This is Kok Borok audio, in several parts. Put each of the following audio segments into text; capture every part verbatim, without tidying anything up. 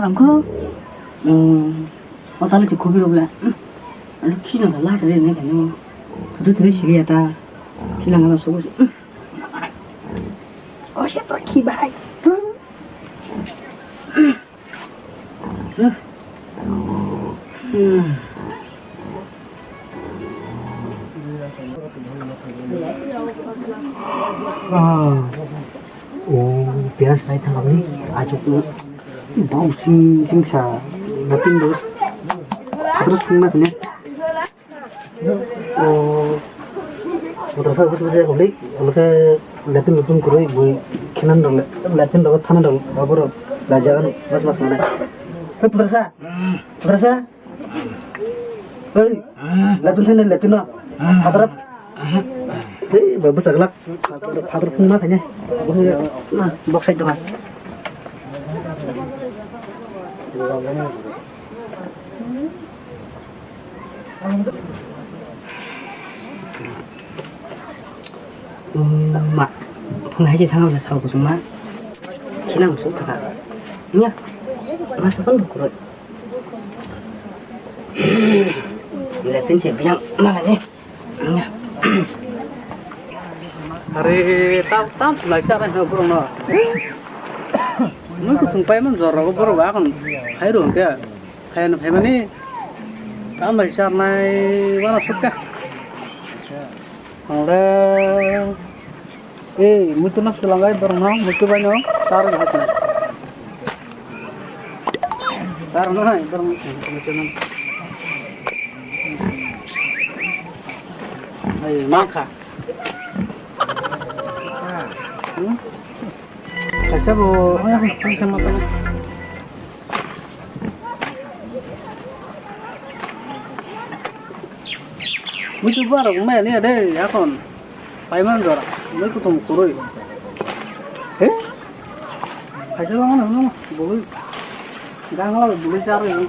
Ang kho, um, o tali se khobi rok le, um, ano khina da la re ne kani, thudi thudi sili ya ta, khina ngana sobo se, um, o se to khi bai, um, um, um. Ah, oh, pera sai thang ni, achuk tu, bau sing sing sa, napin dos, terus kena kena. Oh, motor sa bus bus ya kau beli, kalau ke latin latin kurui, bui kinan dong, latin dong, thanan dong, abor lajagan mas mas mana. Hei, putra sa, putra sa. Hei, latin thani latin no. Hadar. Hei, babu saglak. Hadar thung ma kanya. Bok sai doka. Ma, phung hai je thang na sal kusung ma. Khina kusung thaka. Nya. Masa pun bukuroi. Latin se biang malani. Are, tam, tam sulai chara na borok no. Mui kusung pai man jora go borok ba kon. Hai ro ke. Hai no hai mani. Tam bai char nai wana sukka. Ang le. Eh, muitu no swlangai borok no, muitu bai no, tar no hakna. Tar no hai borok no, muitu no. Ai, ma kha. Hmm? Kaisa bo, ai, kaisa ma tong. Muitu borok maya niya de, akon. Paiman jora, mui kuthum kurui. He? Phaisa lango na, no, bului. Gangla bului charui.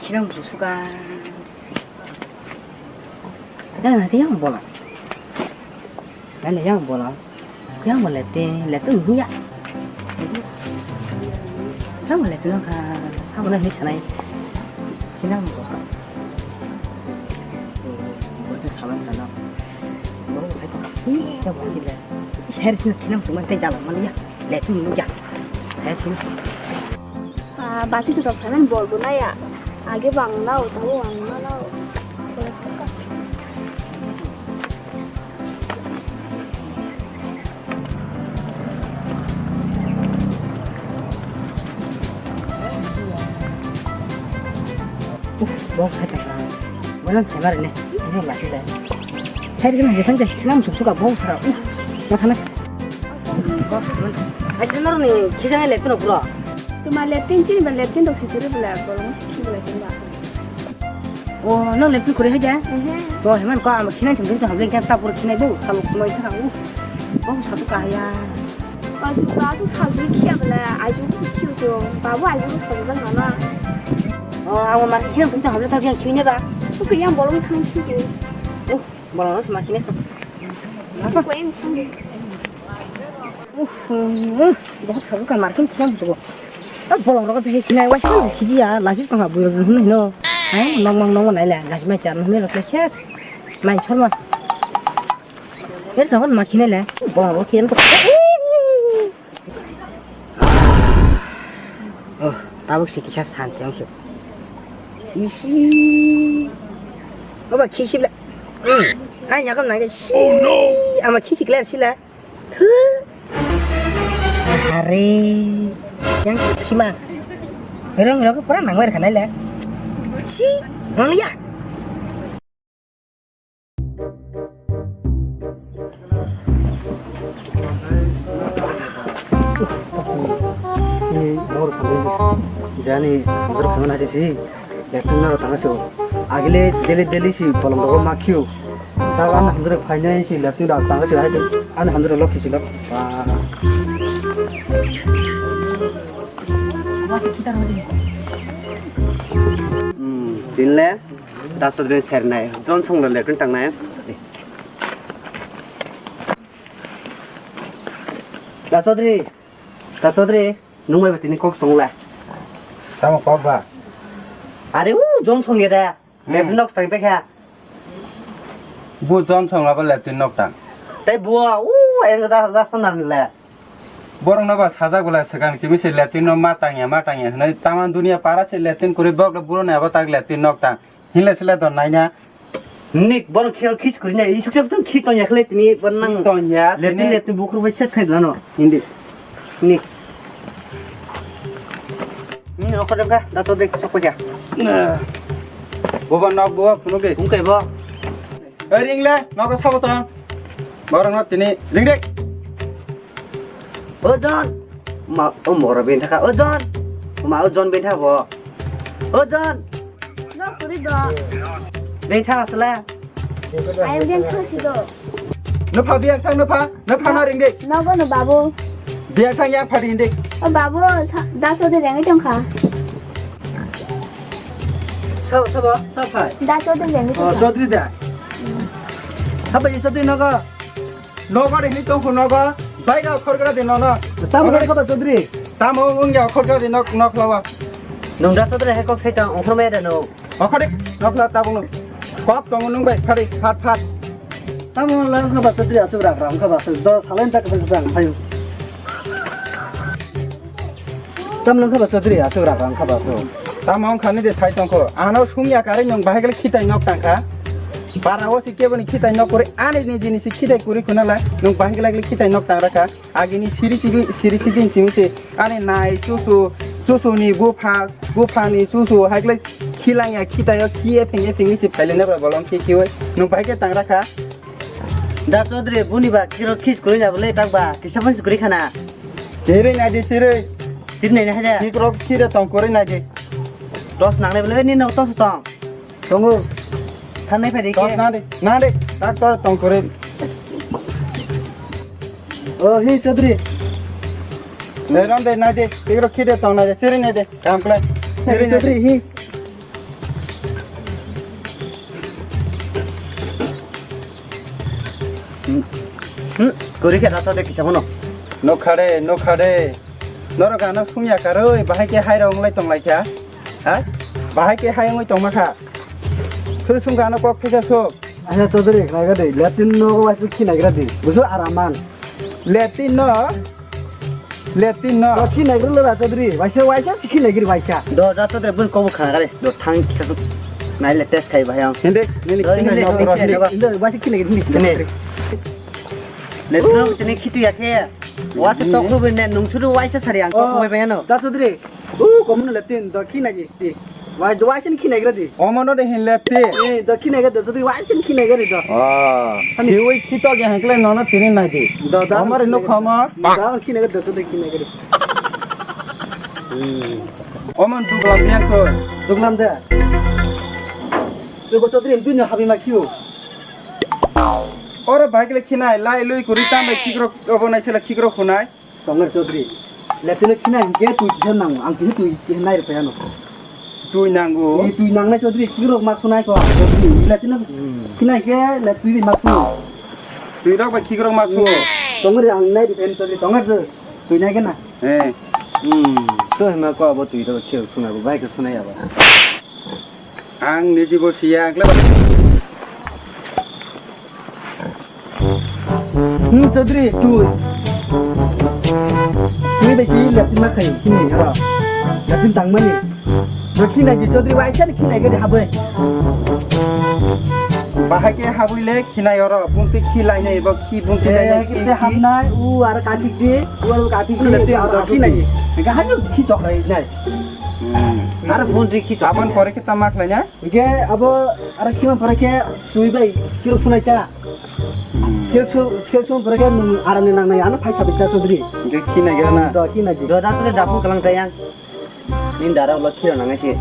Khirang busuka. Dang na yang bola. Nani yang bola. Yang bola te, le tu ya. Yang bola tu ka, sa bola ni sanai. Khirang busuka. Bo sai ta. Ni ya bo ni le. Share sini khirang tu man te jalan man ya. Le tu ni ya. Share sini. Ah, basi tu tak sanan bol guna ya. Age bang nao, tahu bang nao. Uf, bok sai ta. Mana semar ne. Ini lagi le. Hai, ini lagi sanjay. Nam suk suka bok sa. Uf, na khana. Ai, sanaro ni khijang le tuno bro. Tuma leptin chini ba leptin dok sitiri bela, bolong sikhi bela chini ba. O, no leptin kore haja? Ehe. To, heman ko, ama khinan chim dun to hamle kan ta pur khinai bo, salu khumai thang u. Bo satu kaya. Ba su, ba su salu khia bela, aju su khiu su. Ba bo aju su salu bela na. O, ama ma khinan chim to hamle ta khian khiu ne ba. Su ke yang bolong thang khiu. O, bolong ma khine. Ko yang thang. Uff, uff, bahut sabu kan markin khina butugo. A bolong rogo behe khina wasi kan khiji ya, lasi kan bui rogo hunu hino. Hai, nong nong nong nai le, lasi mai char hunu le ses. Mai chor ma. Er rogo ma khina le, bolong rogo khina. Oh, tabuk si kisa santi ang si. Isi. Oba khisi bla. Ai nyakam nang si. Oh no. Ama khisi klar sila. Are, yang khima. Rong rong pura nang wer kanai le. Si, nang ya. Jani, bor khamana si. Ekdom naro tanga se o. Agile daily daily si bolong rogo ma khio. Ta ani hamdre phainai si leptin da tanga se hai de. Ani hamdre lok si lok. Ba. Hmm, dinle. Doctor ben sernai. Johnson lo leptin tangnai. Da Chaudhary, Da Chaudhary, nwng bai tini kok song le. Tamo kok ba? Are u jom song ya da. Hmm. Latrine nok tang pekha. Bu jom song abo latrine nok tang. Tai bu u e ra-, rasta nan le. Borok no ba sajak bwla swkang simi se latrine no ma tangya, ma tangya hwnwi. Taman duniya para se latrine kwrwi bok buro ni abo tak latrine nok tang. Hinle sile don naina. Nik, bono khel khis kuri na, isuk se tong khis tong yakhle tini, bon nang. Khis tong ya, latrine, tini. Latrine bukhur bai ses khai lano. Hindi. Nik. Ni okho dengka, Da Chaudhary, okho ya. Boba nok boba, phunu ke. Ungke bo. Oi, ring le, nok sabo tong. Borok no tini, ring ring. O John. Ma, o moro bini thaka. O John. Ma, o John bini thaka bo. O John. No, kuri do. Bini thaka sala. Ayang bini thaka si do. No pha biya thang no pha. No pha na ring de. No go no babu. Biya thang yang pha ring de. O babu, sa-, Da Chaudhary yang itong kha. Sabo, sabo, sabo phai. Da Chaudhary yang itong kha. Oh, Chaudhary da. Sabo ye Chaudhary no go. Nogo de hini tongkhu nogo, baira khorgra de nono. Tamo wngkha ba Chaudhary? Tamo wngya khorgra de nok, nok lawa. Nwng Da Chaudhary hai kok sai tang ongkhormaya de nwng. Okhade nok la tabung no. Kop tongo nwng bai phari phat phat. Tamo wngkha ba Chaudhary asuk rak rak wngkha ba asuk do salen tak tak tak phayu. Tamo wngkha ba Chaudhary asuk rak rak wngkha ba asuk. Tamo wngkha ni de sai tongkho. Ano sungya kare nwng bahai gele khitai nok tangkha. Para o si kebo ni khitai nok kore ani ni jini si khitai kuri khuna la nwng bahai gele gele khitai nok tang rakha. Agini siri siri siri siri simi se ani nai chusu chusu ni bupha bupha ni chusu hai gele khilangya khitai o khi epheng epheng ni si phaile ne ba bolong khi khi oi nwng bahai ke tang rakha. Da Chaudhary buni ba khiro khis kuri na bole tak ba kisa phan kuri khana. Siri nai di siri. Siri nai nai haja. Khikro khire tong kuri nai di. Dos nang le bole ni no tos tong. Tongo. Thanai phai di ke. Tos nang di. Nang di. Tak tor tong kuri. Oh, hi Chaudhary. Le ram de nai di. Khikro khire tong nai di. Siri nai di. Kam kle. Siri nai di. Chaudhary hi. Hmm, hmm, kuri khe da Chaudhary kisa bono. Nokha de, nokha de. Norok ano sungya karwi, bahai khe hai rok wnglai tong lai kha. Ha? Bahai khe hai wngwi tong ma kha. Suri sungkha ano kok thisa sok. Asa Chaudhary, naiga de, latrine no waisa khi naigra de. Bujo araman. Latrine no? Latrine no. To khi naigra lo da Chaudhary. Waisa, waisa si khi naigri waisa. Do da Chaudhary bun kobo khana gare. Do thang kisa suk. Nai le test khai bahai ang. Hindi, hindi, Do, hindi, hindi, no, hindi, no, hindi. Hindi, waisa khi naigri, hindi. Hindi. Latrine no tene khitu ya khe. Wasa tok ru ne nung suru waisa sari ang kok bai bai ano. Da Chaudhary. U, komuno latrine, do khi naigri. Wai, do waisa khi naigra de. Omono de hin latrine. Eh, do khi naigra de, Chaudhary waisa khi naigra de do. Ah. Ani. Khiwi khito ge hankle nono tini nai di. Do, da. Amare no khama. Da khi naigra de, Chaudhary khi naigra de. Hmm. Oman duglam yang to. Duglam de. Ego Chaudhary em tu no habi ma khiu. Oro bike le khinai, lai lui kuri tam bai khikrok obo nai sela khikrok khunai. Tongor Chaudhary. Latrine khina hinkhe twi kisa nango. Ang kisa twi kisa nai rwphai ano. Twi nango? Twi, twi nangnai Chaudhary. Khikrok ma khunai ko. Chaudhary. Latrine khina hinkhe latrine ma khunai. Twi rok bai khikrok ma khunai. Tongor ang nai rwphai Chaudhary. Tongor twi nai khe na. Eh. Hmm. To hima ko abo twi rok khil khunai bo bai khe khunai abo. Ang niji bo siya, ang kleba. Hmm, Chaudhary, tui. Tui bai ki latrine ma khai, kini, ha. Latrine tang mani. Bo khinai di Chaudhary, waisa ni khinai gadi habai. Bahai ke habui le khinai oro, bungti khi lainai, bo khi bungti lainai, Eh, khi, kita khi. Habnai, u ara kaki di, u ara kaki di, Latrine, aro latrine. Khinai. Ga hanu khi tok rai nai. Hmm. Aro bungti khi tok. Abon pore kita mak lainai. Hingke abo aro khima pore khe twi bai khiro sunai ta. Hmm. Khiro su-, khiro sun pore khe nwng aram ni nangnai ano phai sabai ta Chaudhary. Hingke khi nai gira na? Do khi nai di. Do da tole dapu kalang ta yang. Nin dara ulo khiro nangnai se.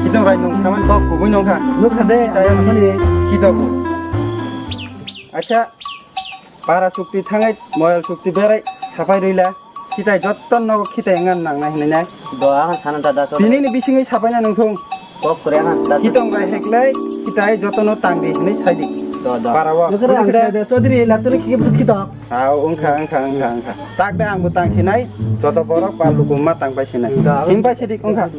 Khito bai nwng saman kok kubui nong kha. Nuk kha de, ta yang ani. Khito bu. Acha. Para chukti thangai, moyal chukti berai, sapai rwila, khitai jotto nogo khitai wngna nangnai hinwi nai. Do, ang sana da, da, cholo. Tini ni bisingwi sapai na nungthung. Kok kore na. Kitong bai heklai, kitai jotono tangdi hinwi saidi. Do, do. Para o. Nokra ang sai de, Chaudhary, latuli ki bukhi to. Ah, wngkha, wngkha, wngkha, wngkha. Tak de ang bo tang sinai, joto borok ba luku ma tang bai sinai. Him bai sidi wngkha.